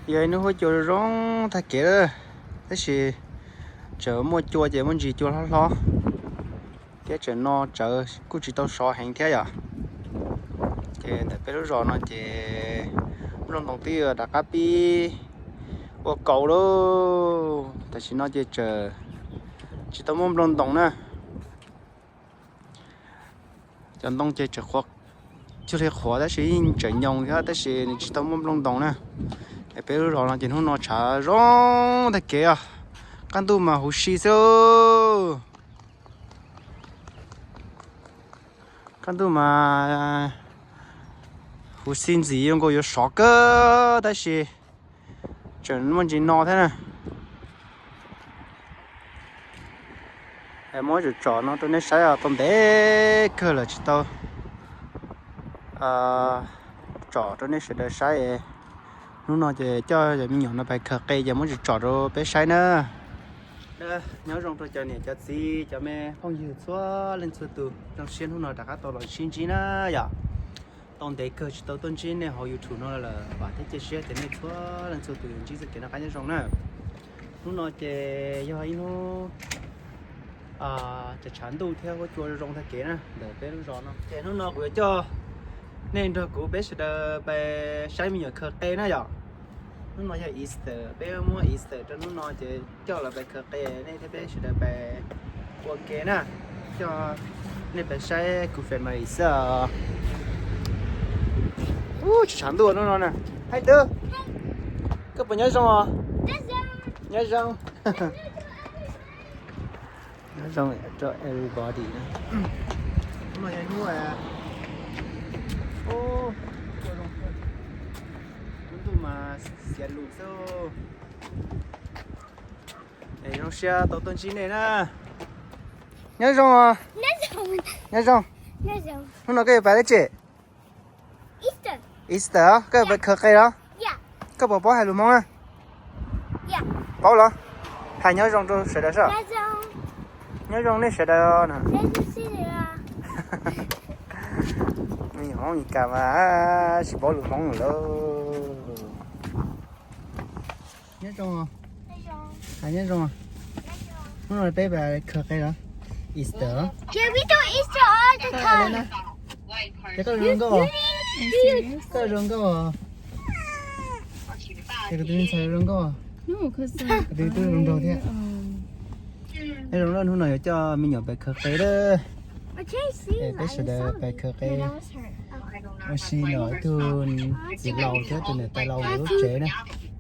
Yog ib hnub huab cua zoo tag kev lawm, tab sis tseem muaj cua ces muaj ntsis cua hlob hlob, thiab tseem no tsawv kuj tsis tau sov heev thiab yom. Ces ntawm peb lub zos no ces nplooj ntoos twb rov qab pib ua kaus lauj. Tam sim no ces tseem tsis tau muaj nplooj ntoos na. Cov ntoo ces tseem qhuav, cuag li qhuav tab sis yeej tseem nyoos thiab tab sis nws tsis tau muaj nplooj ntoos na. Es peb lub zos no ces hnub no tshav zoo tag kev os. Qab ntuj mas huv si xwb. Qab ntuj mas huv si ntxim zoo nkaus yuav sov kawg tab sis tseem muaj ntsis no thiab na. Muab tsom tsom no rau nej saib os, tau ntev kawg lawm tsis tau tsom rau nej sawv daws saib. Hnub no ces coj cov me nyuam no pais khaws qe ces muab tsom tsom rau peb saib na. Nyob zoo rau cov niam cov txiv cov me phooj ywg txhua leej txhua tus, zoo siab hnub no rov qab tau los sib ntsib na yom. Tau ntev kawg tsis tau tuaj ntsib nej hauv YouTube no lawm, vam thiab cia siab tias nej txhua leej txhua tus yuav ntsib txoj kev noj qab nyob zoo na. Hnub no ces yog ib hnub tshav ntuj thiab huab cua zoo tag kev na ntawm peb lub zos no. Ces hnub no kuv yuav coj nej nrog kuv peb sawv daws pais saib me nyuam khaws qe na yom. Hnub no yog Easter, peb muab Easter rau hnub no ces coj lawv pais khaws qe, nej thiab peb sawv daws pais ua ke na. Coj nej pais saib kuv family xwb os. Ub, tshav ntuj hnub no na. Hais twb, koj puas nyob zoo os? Nyob zoo. Nyob zoo rau everybody na. Hnub no yog hnub, hnub ntuj mas xiav lus xwb. Zoo siab tau tuaj ntsib nej na. Nyob zoo os. Nyob zoo. Hnub no koj yuav pais dab tsi? Easter, koj yuav pais khaws qe los? Koj puas paub hais lus Hmoob na? Paub los? Hais nyob zoo rau sawv daws saib. Nyob zoo nej sawv daws na. Me nyuam Hmoob Mes Kas mas tsis paub lus Hmoob lawm. Nyob zoo. Hais nyob zoo. Hnub no peb pais khaws qe los? Easter. Ces koj zoo nkauj os. Koj zoo nkauj os. Ces kuv tus me ntxhais zoo nkauj os. Kuv tus tub zoo nraug thiab. Nyob zoo na, hnub no yuav coj me nyuam pais khaws qe lawm. Es peb sawv daws pais khaws qe ua si nrog ib tug txiv laus thiab tus niam tais laus lub tsev na.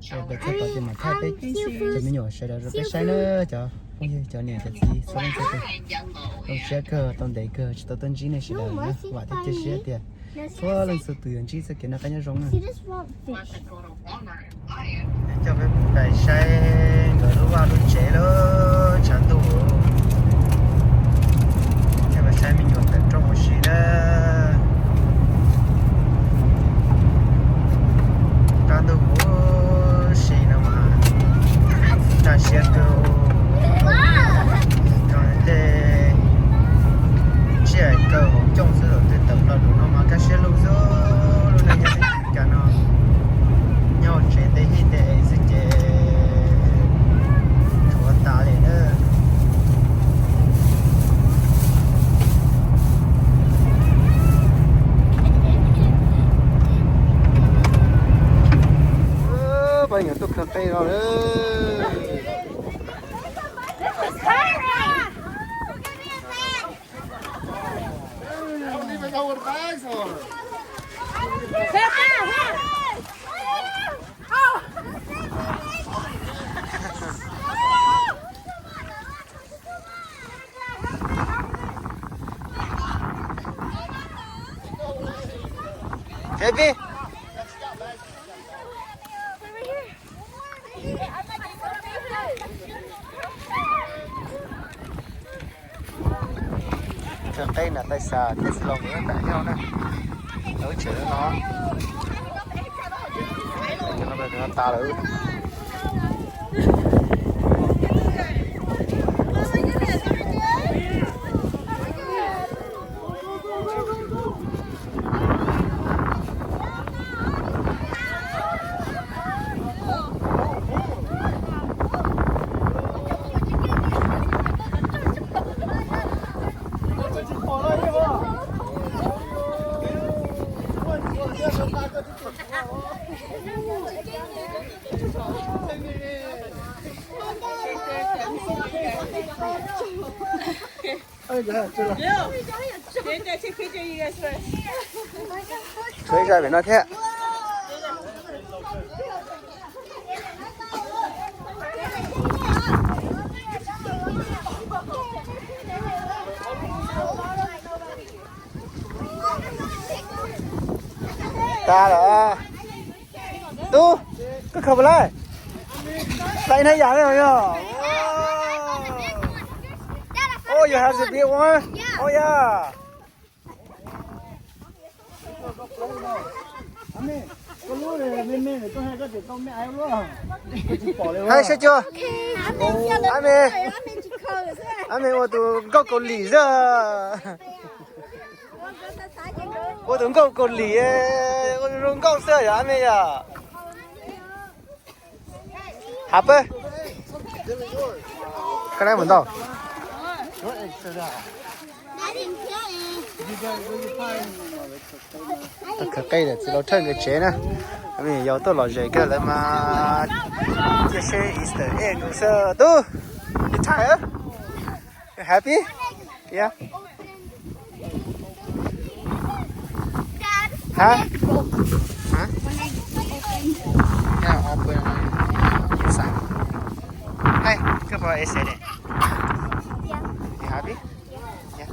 Es pais txog tod ces mam thaij peb cov me nyuam sawv daws rau peb saib na cov phooj ywg cov niam cov txiv txhua leej txhua tus. Zoo siab kawg, tau ntev kawg tsis tau tuaj ntsib nej sawv daws na, vam thiab cia siab tias txhua leej txhua tus yuav ntsib txoj kev noj qab nyob zoo na. Coj peb pais saib nkawd lub vaj lub tsev lub tshav ntuj. Coj peb saib me nyuam tawm rooj ua si na. Qab ntuj huv si no mas kaj siab kawg. Tej tsiaj kaw hauv cooj xwb los twb tawm los lus no mas kaj siab lug xwb. Lub neej nyob Mes Kas no nyob hauv tsev tej hij tej es xwb ces tshuav tas li na. Pab nyuam tuaj khaws qe no lawm. Khaws peb. Khaws qe nram Tais Xas thiab Xi Los Nkauj nram yog na. Lawv tseem no, no tas lawm. Tshuav ib zaj pem no thiab. Tas lawm. Tub, koj khaws puas lawm? Hlais ib yam li yog. Oh, you have the big one? Oh, yeah. Hais sab cua. Ab me, ab me ua tus nkauj Kaus Lim xwb. Ua tus nkauj Kaus Lim, ua tus zoo nkauj xwb yog ab me yog. Hav pab. Koj lab mus ntau. Tau khaws qe lawm txiv laus thawj nkawd tsev na. Yau tuaj lom zem kawg lawv mas cia seb Easter egg xwb tub. You tired? You happy? Yeah. Hah? Hah? Yeah, open inside. Hey, koj puas excited? You happy? Yeah.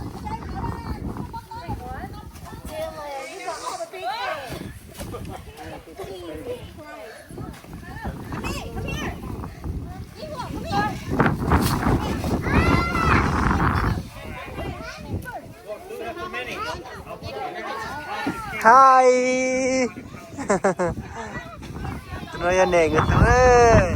Hi. Tus no yog Nim nkawd tus.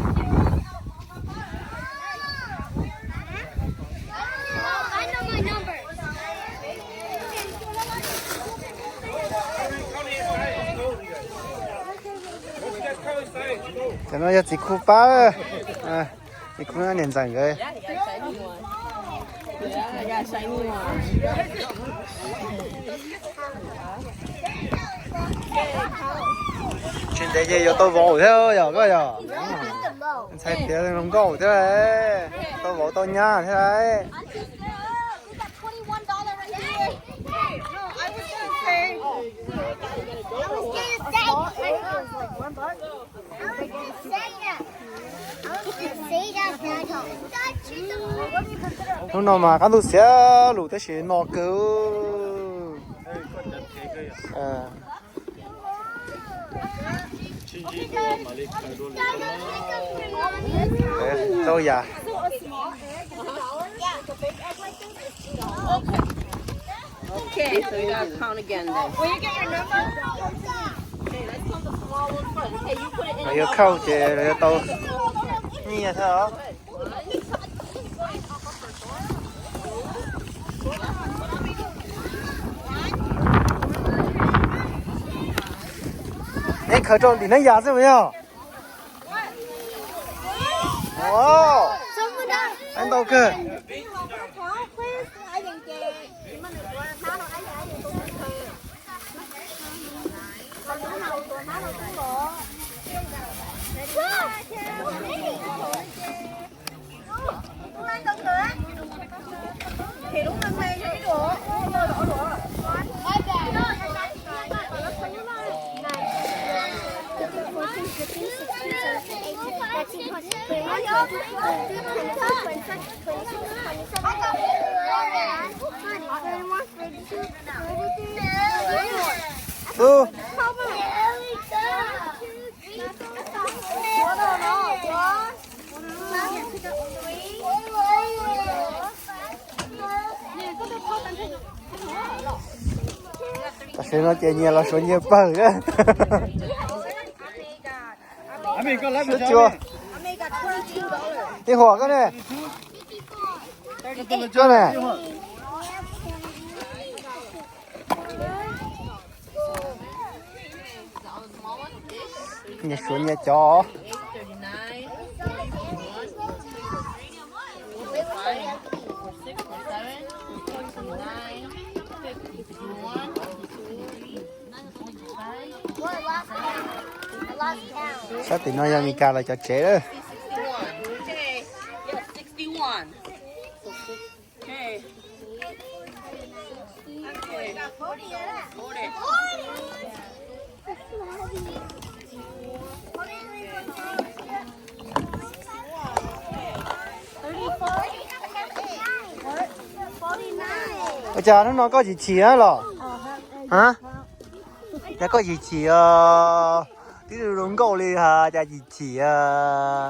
Cov no yog txiv khu pab, txiv khu niam ntxawm nkawd. Tsis ntev ces yuav tau vauv thiab yog koj yog. Ntxhais tiav zoo nkauj thiab, tau vauv tau nyab thiab. Hnub no mas qab ntuj xiav lus tab sis no kawg. Tau yam. Okay, so you gotta count again then. Lawv yuav count ces lawv yuav tau nyiaj thiab os. Neb khaws rau tim neeb yas xwb puas yog? Ntau kawg. Tam sim no ces nyias los suav nyias pawg na. Suav cua. Ib huam koj ne. Koj ne. Nyias suav nyias cov. Sab tim no yog Meskas los cov tsev lawm. Ua cas hnub no koj chim chim los? Yog koj chim chim os, tib zoo nkauj li hos cas chim chim os.